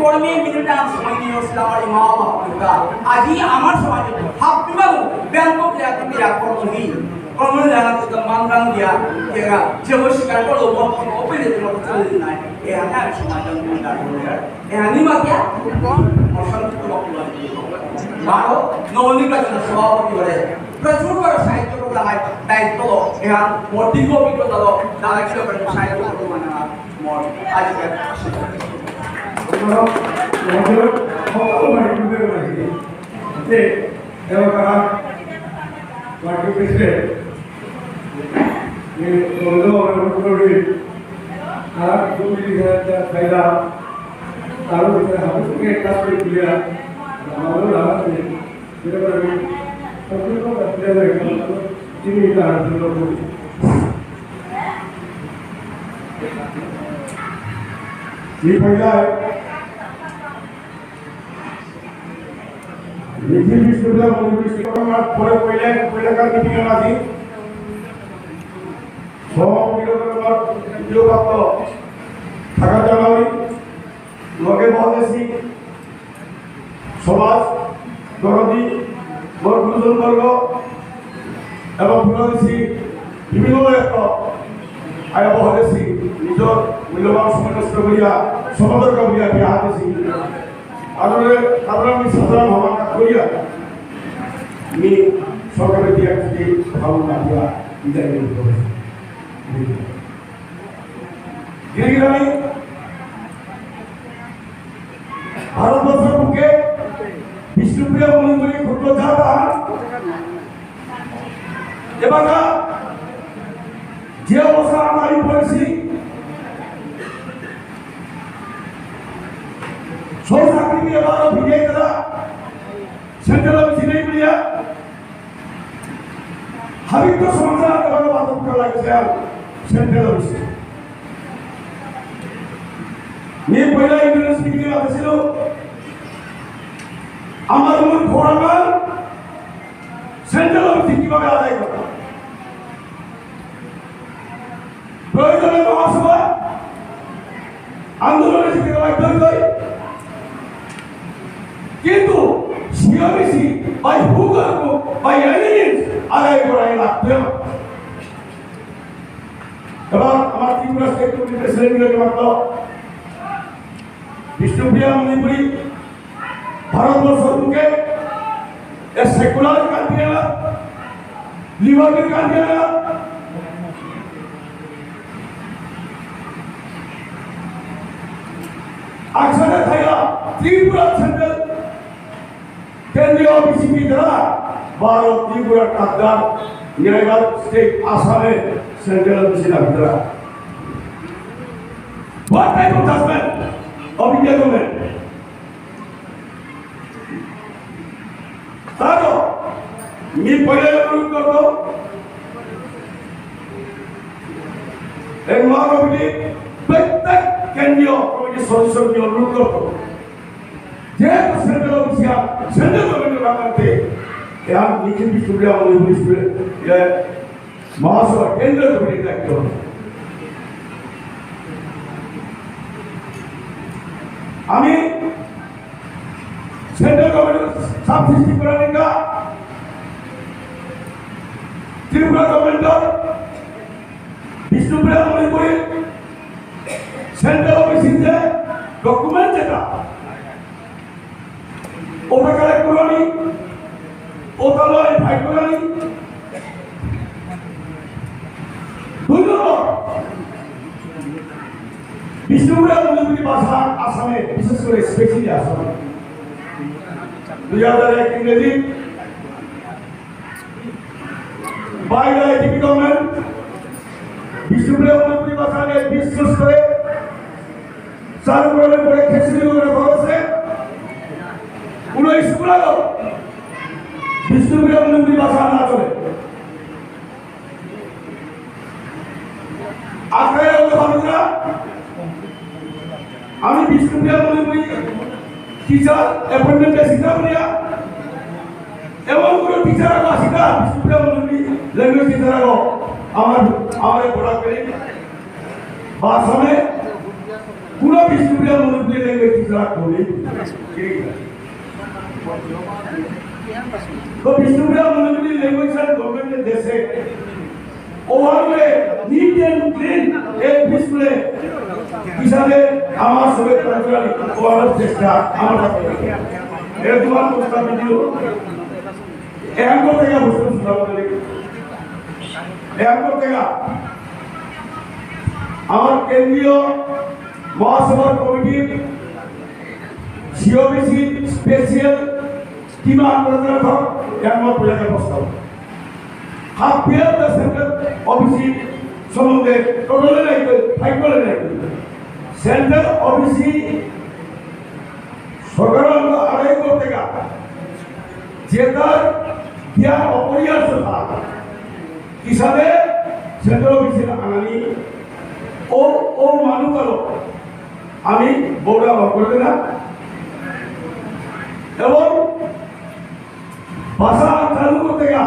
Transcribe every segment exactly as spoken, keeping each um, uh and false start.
কর্মে মিনিট আম সময় নিয়ে আসলে আমার এই মা বাবা হত্যা। আজি আমার সমাজে হাব্বি মানু ব্যাংক ব্যাংক ব্যাংক কর্মহীন। কর্ম জানা তো মানরাং দিয়া এরা যে স্বীকার করলো বর্তমান ওপেনে তোমার চলে নাই। এ আমি আর সমাজে আমি উদ্ধার করে আর এ আমি মাতিয়া অশান্ত বক্তব্য। বারো নবনির্বাচনের সভাপতি হলে প্রচুর করে সাহিত্য করতে হয়। দায়িত্ব এরা মোর দীর্ঘ অভিজ্ঞতা হলো দাদা কিলো করে সাহিত্য করতে মানে আমার মন আজকে তোমাদের সকল ভাই বোনদের মাঝে যে এলাকার পার্টি প্রেসিডেন্ট, যে বন্ধু আমার মুখ্যমন্ত্রী, আর তুমি যে ফায়দা, তার ভিতরে হাতে থেকে কাজ করে দিয়া, আমাদের রাখা যেটা করে আমি সত্যি কথা ফিরে যাই, চিনি তার জন্য করি। এই ফায়দায় নিখিল বিষ্ণুপ্রিয়া মণিপুরী শিক্ষক আমার পরে পইলে, পইলাকার মিটিং এ আজি। সভাপতি আমার প্রিয় পাত্র থাকা জানাই, লগে বহেছি সমাজ, দরদি, বড় গুরুজন বর্গ, এবং পুনরেছি বিভিন্ন একটা আয়া বহেছি, নিজের মূল্যবান সময় নষ্ট করিয়া সমাজের কাম করিয়া বিয়া হাতেছি। আদরে, আদরে আমি সাধারণ হওয়ার কাজ করিয়া, আমি সরকারের দিয়ে একটি ভালো না দিয়া বিদায় নিতে হবে। গিরিগিরানি ভারতবর্ষের বুকে বিষ্ণুপ্রিয়া মণিপুরী ক্ষুদ্র জাত আর এবাকা যে অবস্থা আমি পড়েছি, সব চাকরি দিয়ে বারো ফিরে তারা সেন্ট্রাল অফিসে নেই বলিয়া হাবিত্ত সংসার এবাকা বাধ্য করা লাগছে আর সেন্ট্রাল অফিসে। মি পয়লা ইন্টারেস্ট নিয়ে আসছিল আমার মূল খোরাকার সেন্ট্রাল অফিসে কিভাবে আদায় করা। প্রয়োজনে মহাসভা আন্দোলনে যেতে বাধ্য হই, কিন্তু সিওবিসি by hook or crook, by any means আদায় করাই লাগবে। এবার আমার ত্রিপুরা স্টেট কমিটির প্রেসিডেন্ট হয়ে মাত্র বিষ্ণুপ্রিয়া মণিপুরী ভারতবর্ষর বুকে এ সেকুলার কান্ট্রি না, লিবার্টি কান্ট্রি না, আকসাদে থাইলা ত্রিপুরা সেন্ট্রাল কেন্দ্রীয় বিসিপি দ্বারা বারো ত্রিপুরা কাকদার নিয়াইবার স্টেট আসামে সেন্ট্রাল বিসিপি দ্বারা। What type of judgment of India government? তারও মি পয়লা অনুরোধ করব, এই মহাকমিটি প্রত্যেক কেন্দ্রীয় কমিটির সদস্যকে অনুরোধ করব, যেহেতু সেন্ট্রাল অফিসিয়াল, সেন্ট্রাল গভর্নমেন্ট রাখাতে, এর নিখিল বিষ্ণুপ্রিয়া মণিপুরী স্কুলে, এ, মহাসভা কেন্দ্রীয় কমিটির দায়িত্ব। আমি সেন্ট্রাল গভর্নমেন্ট সাব সিস্টেম করানিকা ত্রিপুরা গভর্নমেন্টর বিষ্ণুপ্রিয়া মণিপুরী সেন্ট্রাল অফিসে যে ডকুমেন্ট যেটা ওটা কালেক্ট করানি, ওটা লয় ফাইট করানি। দুই নম্বর, বিষ্ণুপ্রিয়া মণিপুরী ভাষা আসামে, বিশেষ করে স্পেশালি আসামে দুই হাজার এক ইংরেজি বাইরে টিপি গভর্নমেন্ট বিষ্ণুপ্রিয়া মণিপুরী ভাষাকে বিশেষ করে চালু করার পরে খেসুরি করে করেছে। কোনো স্কুলে বিষ্ণুপ্রিয়া মণিপুরী ভাষা না চলে। আজকে ওদের ভাবনা আমি বিষ্ণুপ্রিয়া মণিপুরী টিচার অ্যাপয়েন্টমেন্ট এসেছিলাম বলিয়া এবং কোনো টিচার আসিতা বিষ্ণুপ্রিয়া মণিপুরী ল্যাঙ্গুয়েজ টিচার আমার আমার পড়া করে বা আসামে পুরা বিষ্ণুপ্রিয়া মণিপুরী language ছাড়া কবি। তো বিষ্ণুপ্রিয়া মণিপুরী language ছাড়া government এ দেশে ওভাবে neat and clean এ বিষ্ণুপ্রিয়া হিসাবে আমার সবে প্রার্থনা ওভাবে চেষ্টা আমার এর তোমার প্রস্তাব দিও। এমন থেকে বসে শুনলাম বলে এমন থেকে আমার কেন্দ্রীয় মহাসভার কমিটির সিওবিসি স্পেশাল টিম আন্দোলনের ধর এমন প্রজাকে প্রস্তাব হাফ ইয়ার সেন্ট্রাল ওবিসি সম্বন্ধে টোটালে নাই তো ফাইভ বলে নাই সেন্ট্রাল ওবিসি সরকার আদায় করতে গা যে তার জ্ঞান অপরিহার্য থাকা হিসাবে সেন্ট্রাল ওবিসি আনানি ও ও মানু কালো আমি বউরা বার করে না এবং ভাষা চালু করতে গা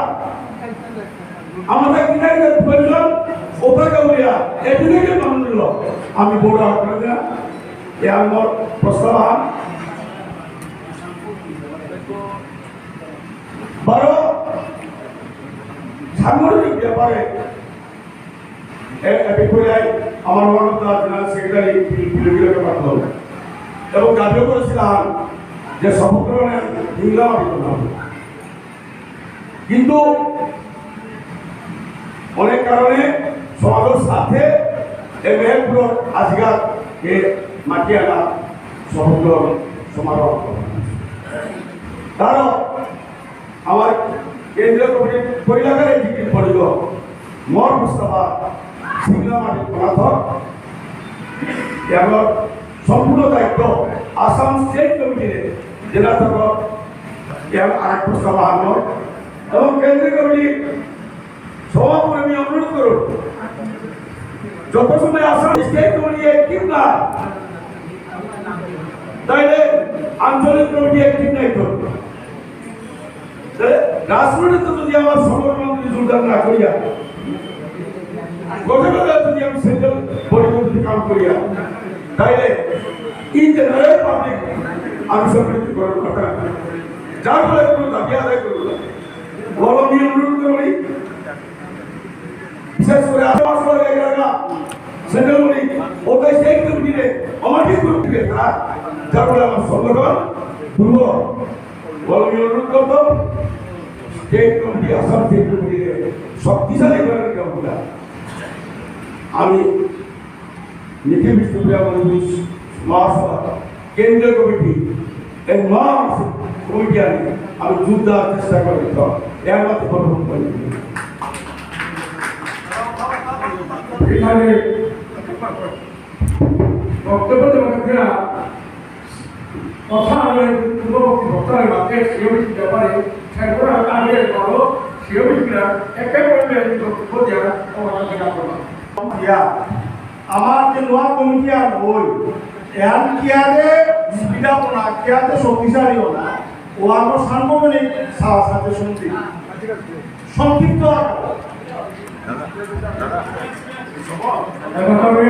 আমাদের কিতাই প্রয়োজন ওপরে উড়িয়া এদিকে মানুষ আমি বউরা বার করে না এ আমার প্রস্তাব আহান। বারো সাংগঠনিক ব্যাপারে এ- এ বিষয়ে আমার মহানতা জেনারেল সেক্রেটারি বিল- বিলকে পাঠালো এবং দাবিও করেছিলাম যে সমগ্র নিলাম আমি করলাম। কিন্তু অনেক কারণে সমাজের সাথে এ মেহেরপুর আজিকার এ মাটিয়ালা সমগ্র সমারোহ তারও আমার কেন্দ্রীয় কমিটির পরিলাকার এক্সিকিউটিভ পরিষদ মোর মুস্তফা সিংলা মাটি পনাথ এবং সম্পূর্ণ দায়িত্ব আসাম স্টেট কমিটির জেলা তরফ এবং আরেক মুস্তফা আহমদ এবং কেন্দ্রীয় কমিটির সভাপতি আমি অনুরোধ করুন যত সময় আসাম স্টেট কমিটি অ্যাক্টিভ না তাইলে আঞ্চলিক কমিটি অ্যাক্টিভ নাই তো রাজনীতিতে যদি আমার সমর্থন যদি যোগদান না করিয়া গঠনটা যদি আমি সেন্ট্রাল বডিতে যদি কাম করিয়া তাইলে ইন জেনারেল পাবলিক আমি সম্পৃক্ত করার কথা যার ফলে কোনো দাবি আদায় করবো না বলো আমি অনুরোধ করি বিশেষ করে আসাম সরকার এলাকা সেন্ট্রাল বডি ওটাই স্টেট কমিটিতে আমার ঠিক করতে যার ফলে আমার সংগঠন দুর্বল বলে আমি অনুরোধ করতাম স্টেট কমিটি আসাম স্টেট কমিটিতে শক্তিশালী করার কামটা আমি নিখিল বিষ্ণুপ্রিয়া মণিপুরী মহাসভা কেন্দ্রীয় কমিটি এই মহাসভা কমিটি আমি আমি যোগদান চেষ্টা করে দিতাম এর মধ্যে কোনো এখানে বক্তব্য দেওয়ার ক্ষেত্রে কথা আমি পূর্ববর্তী বক্তার মাঝে সিওবিসি ব্যাপারে সেগুলো আমি আগে বলো সিওবিসিরা একে বলবে এই বক্তব্য দেওয়ার ওরা সেটা করলাম। ইয়া, আমার যে নোয়া কমিটি আর ওই এহান কিয়াদে স্পিড আপ না কিয়াদে শক্তিশালী না ও আমার সাংগঠনিক সা- সাজেশন দিই সংক্ষিপ্ত আকারে। এবার আমি